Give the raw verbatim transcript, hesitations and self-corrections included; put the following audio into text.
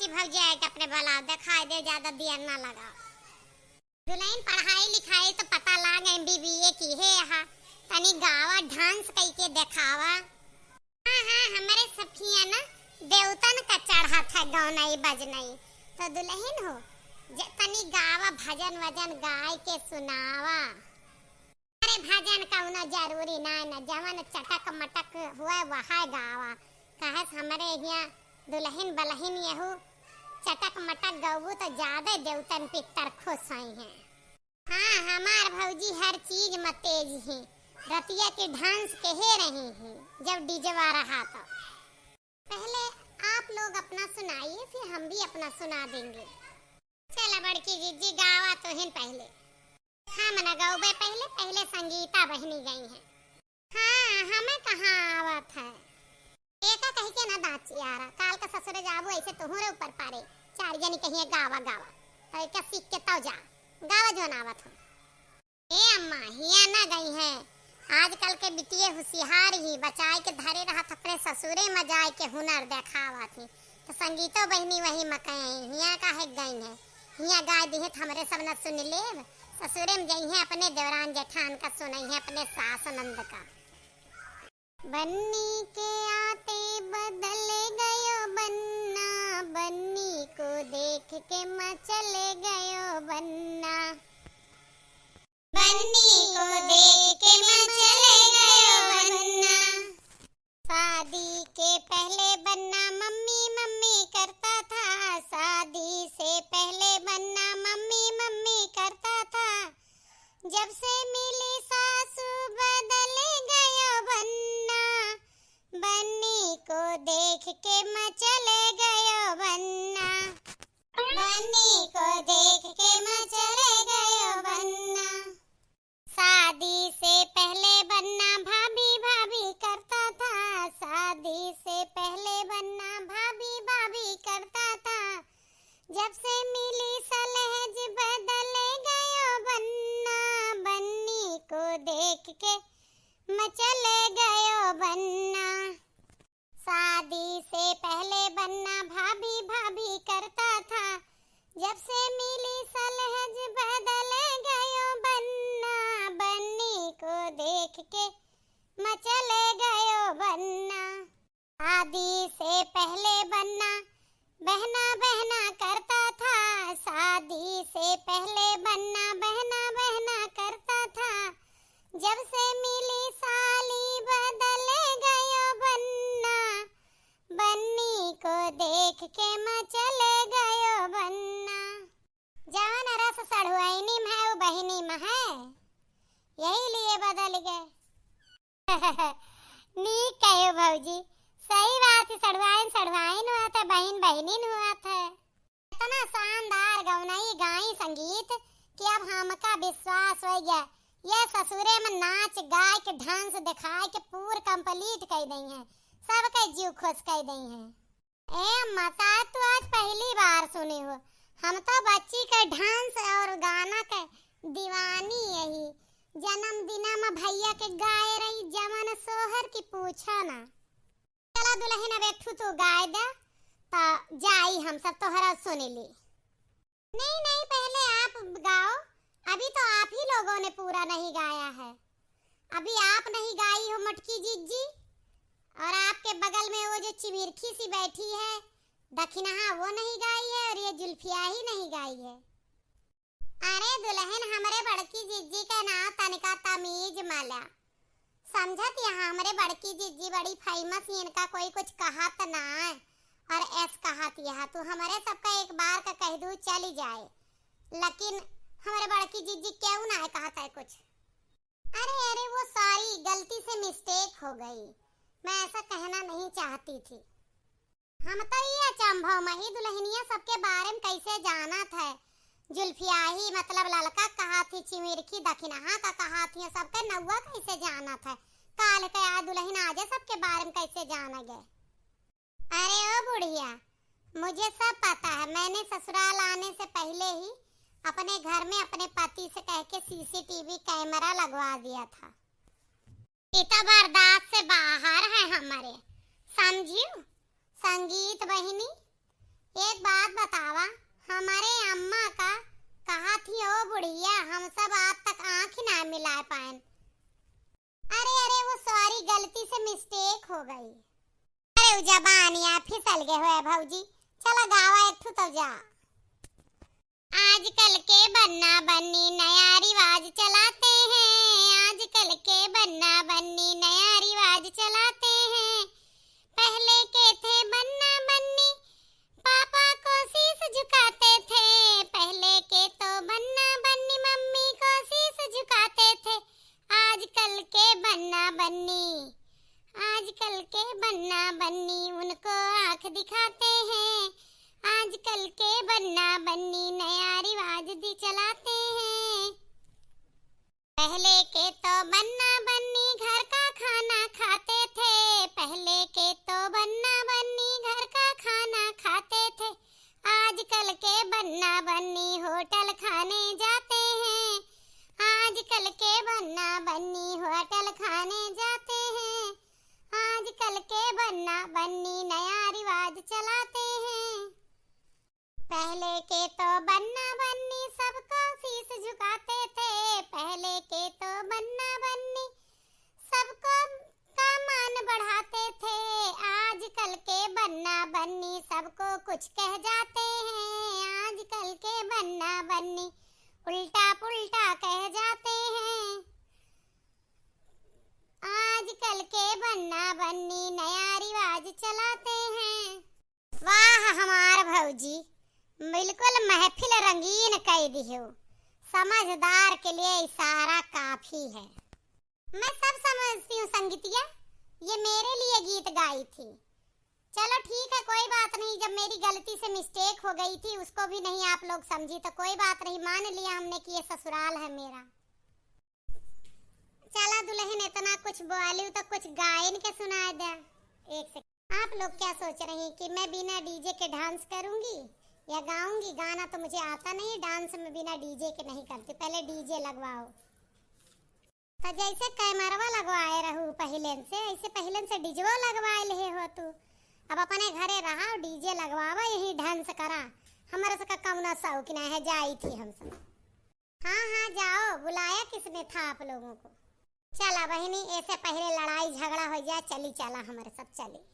भौजाई के अपने बुलाओ, देखाई दे, ज्यादा देर ना लगाओ। दुलहिन पढ़ाई लिखाई तो पता लाग एमबीबीए किहे हा, तनी गावा dance कइके देखावा। हाँ, हाँ, हमरे सखिया ना देवतन का चढ़त है गौनई बजनई। तो दुलहिन हो, जे तनी गावा, भजन वजन गाय के सुनावा। अरे भजन कउनो जरूरी नाय ना, जवन चटक मटक हुए वहै गावा। काहे से हमरे हियाँ दुलहिन बलहिन यहू चटक मटक गउबू तो ज्यादा देवतन पितर खुश होइहैं। हाँ, हमार भौजी हर चीज में तेज ही। रतिया के dance कहे रही ही, जब डीजेवा रहा तो। पहले आप लोग अपना सुनाइए, फिर हम भी अपना सुना देंगे। चला बड़की जिज्जी, गावा तोहिन पहले। हम न गउबे पहले, पहले संगीता बहिनी गई हैं। हाँ, हमें कहाँ आवत है। एका कही के ना दाँत चियारा, काल का ससुरे जाबू ऐसे तोहरे ऊपर पारे। चार जनी कहिए गावा गावा, तो एका सीख के तौ जा, गावा जौन आवत हो। ए अम्मा, हियाँ ना गई हैं। आजकल के बिटिये हुसियार ही, बचाए के धरे रहत अपने ससुरे में जाए के हुनर देखावत ही। तो संगीतो बहिनी वही में कहे हैं, हियाँ काहे गई हैं? हियाँ गाय दिहे तो हमरे सब न सुन लेब। ससुरे में जइहें अपने देवरान जेठान का सुनइहें अपने सास नंद का। बन्नी के आते बदल गयो बन्ना, बन्नी को देख के मचल गयो बन्ना। बन्नी को देख के मचल गयो बन्ना। शादी के पहले बन्ना मम्मी मम्मी करता था, शादी से पहले बन्ना मम्मी मम्मी करता था। जब से मिली सासू बदल गयो बन्ना, बन्नी को देख के मचल गयो बन्ना, बन्नी को देख के मचल गयो बन्ना। शादी से पहले बन्ना भाभी भाभी करता था, शादी से पहले बन्ना भाभी भाभी करता था। जब से मिली सलहज बदल गयो बन्ना, बन्नी को देख के मचल गयो बन्ना। शादी से पहले बन्ना भाभी भाभी करता था, जब से मिली सलहज बदल गयो बन्ना, बन्नी को देख के मचल गयो बन्ना। शादी से पहले बन्ना बहना बहना करता था, शादी से पहले बन्ना बहना बहना करता था। जब से मिली साली बदल गयो बन्ना, बन्नी को देख के मचल गयो बन्ना। जवन रस सढ़ुआइनी में है, वो बहिनी में है, यही लिए बदल गए। नीक कहो भौजी, सही बात है, सढ़ुआइन सढ़ुआइन हुआ था, बहिन बहिनिन हुआ था। इतना शानदार गवनई गाई संगीत कि अब हमका विश्वास होइ गया, ये ससुरे में नाच गाय के dance दिखाए के पूर complete कइ दइहैं, सबके जीव खुश कइ दइहैं। ए अम्मा, शायद तू आज पहली बार सुनी हो। हम तो बच्ची के dance और गाना के दीवानी यही। जन्मदिना में भैया के गाए रही जवन सोहर की पूछा ना। चला दुलहिन, अब एक ठू तू गाए दे, तो जाई हम सब तोहरा सुन ली। नहीं, नहीं, पहले आप गाओ, अभी तो आप ही लोगों ने पूरा नहीं गाया है। अभी आप नहीं गाई हो मोटकी जिज्जी, और आपके बगल में वो जो चिमिरखी सी बैठी है दखिनहा, वो नहीं गाई है, और ये जुल्फिया ही नहीं गाई है। अरे दुलहिन, हमरे बड़की जिज्जी के नाव तनिका तमीज मल्या। समझत यहाँ हमरे बड़की जिज्जी बड़ी famous ही, इनका कोई कुछ कहत ना है। और ऐस कहत यहाँ तू हमरे सबका एक बार का कह दू चली जाए, लेकिन हमरे बड़की जिज्जी क्यों ना है कहत है कुछ। अरे, अरे, वो sorry, गलती से mistake हो गई, मैं ऐसा कहना नहीं चाहती थी। हम तो ये अचंभव में ही दुलहिनिया सबके बारे में कैसे जानत है। जुल्फिया ही मतलब ललका कहा थी, चिमिरखी दखिनहा का कहा थी, सबके नौवा कैसे जानत है। काल के आ दुलहिन आजे सबके बारे में कैसे जान गए। अरे ओ बुढ़िया, मुझे सब पता है। मैंने ससुराल आने से पहले ही अपने घर में अपने पति से कह के सीसीटीवी कैमरा लगवा दिया था। ई तो बर्दाश्त से बाहर है हमरे, समझियो? संगीत बहिनी, एक बात मिलाए पाएन। अरे, अरे, वो sorry, गलती से mistake हो गई। अरे, उ जबानिया फिसल गए होए भौजी। चला गावा एक ठू तब जा। आजकल के बन्ना बन्नी नया रिवाज चलाते हैं, आजकल के बन्ना बन्नी नया रिवाज चलाते हैं। पहले के थे बन्ना बन्नी, पापा को शीश झुकाते थे, पहले के तो बन्ना बन्नी मम्मी को शीश झुकाते थे। आजकल के बन्ना बन्नी, आजकल के बन्ना बन्नी उनको आँख दिखाते हैं, आजकल के बन्ना बन्नी नया रिवाज दी चलाते हैं। पहले के तो बन्ना बन्नी घर का खाना खाते थे, पहले के तो बन्ना बन्नी घर का खाना खाते थे। आजकल के बन्ना बन्नी होटल खाने जाते हैं, आजकल के बन्ना बन्नी होटल खाने जाते हैं, आजकल के बन्ना बन्नी नया रिवाज चलाते हैं। पहले के तो बन्ना बन्नी सबको शीश झुकाते थे, पहले के तो बन्ना बन्नी सबको का मान बढ़ाते थे। आजकल के बन्ना बन्नी सबको कुछ कह जाते हैं, आजकल के बन्ना बन्नी उल्टा पुल्टा कह जाते हैं। आजकल के बन्ना बन्नी नया रिवाज चलाते हैं। वाह हमार भौजी, बिल्कुल महफिल रंगीन कइ दिहो। समझदार के लिए इशारा काफी है। मैं सब समझती हूँ संगीतिया, ये मेरे लिए गीत गाई थी। चलो ठीक है, कोई बात नहीं, जब मेरी गलती से mistake हो गई थी, उसको भी नहीं आप लोग समझी, तो कोई बात नहीं, मान लिया हमने कि ये ससुराल है मेरा। चला दुल्हन, इतना कुछ बोलिउ तो कुछ गायन के सुनाए दे। एक सेकंड, आप लोग क्या सोच रही कि मैं बिना DJ के dance करूंगी या गाऊंगी? गाना तो मुझे आता नहीं, dance में बिना DJ के नहीं करती। पहले DJ लगवाओ। तो जैसे कैमरवा लगवाए रहू पहिलेन से, ऐसे पहिलेन से डीजेवो लगवाए लेहे हो तू। अब अपने घरे रहा, DJ लगवावा, यही dance करा। हमारे सबका कौनो शौक ना है, जाई थी हम सब। हाँ, हाँ, जाओ, बुलाया किसने था आप लोगों को? चला बहिनी, ऐसे पहले लड़ाई झगड़ा हो जाए, चली चला, हमारे सब चली।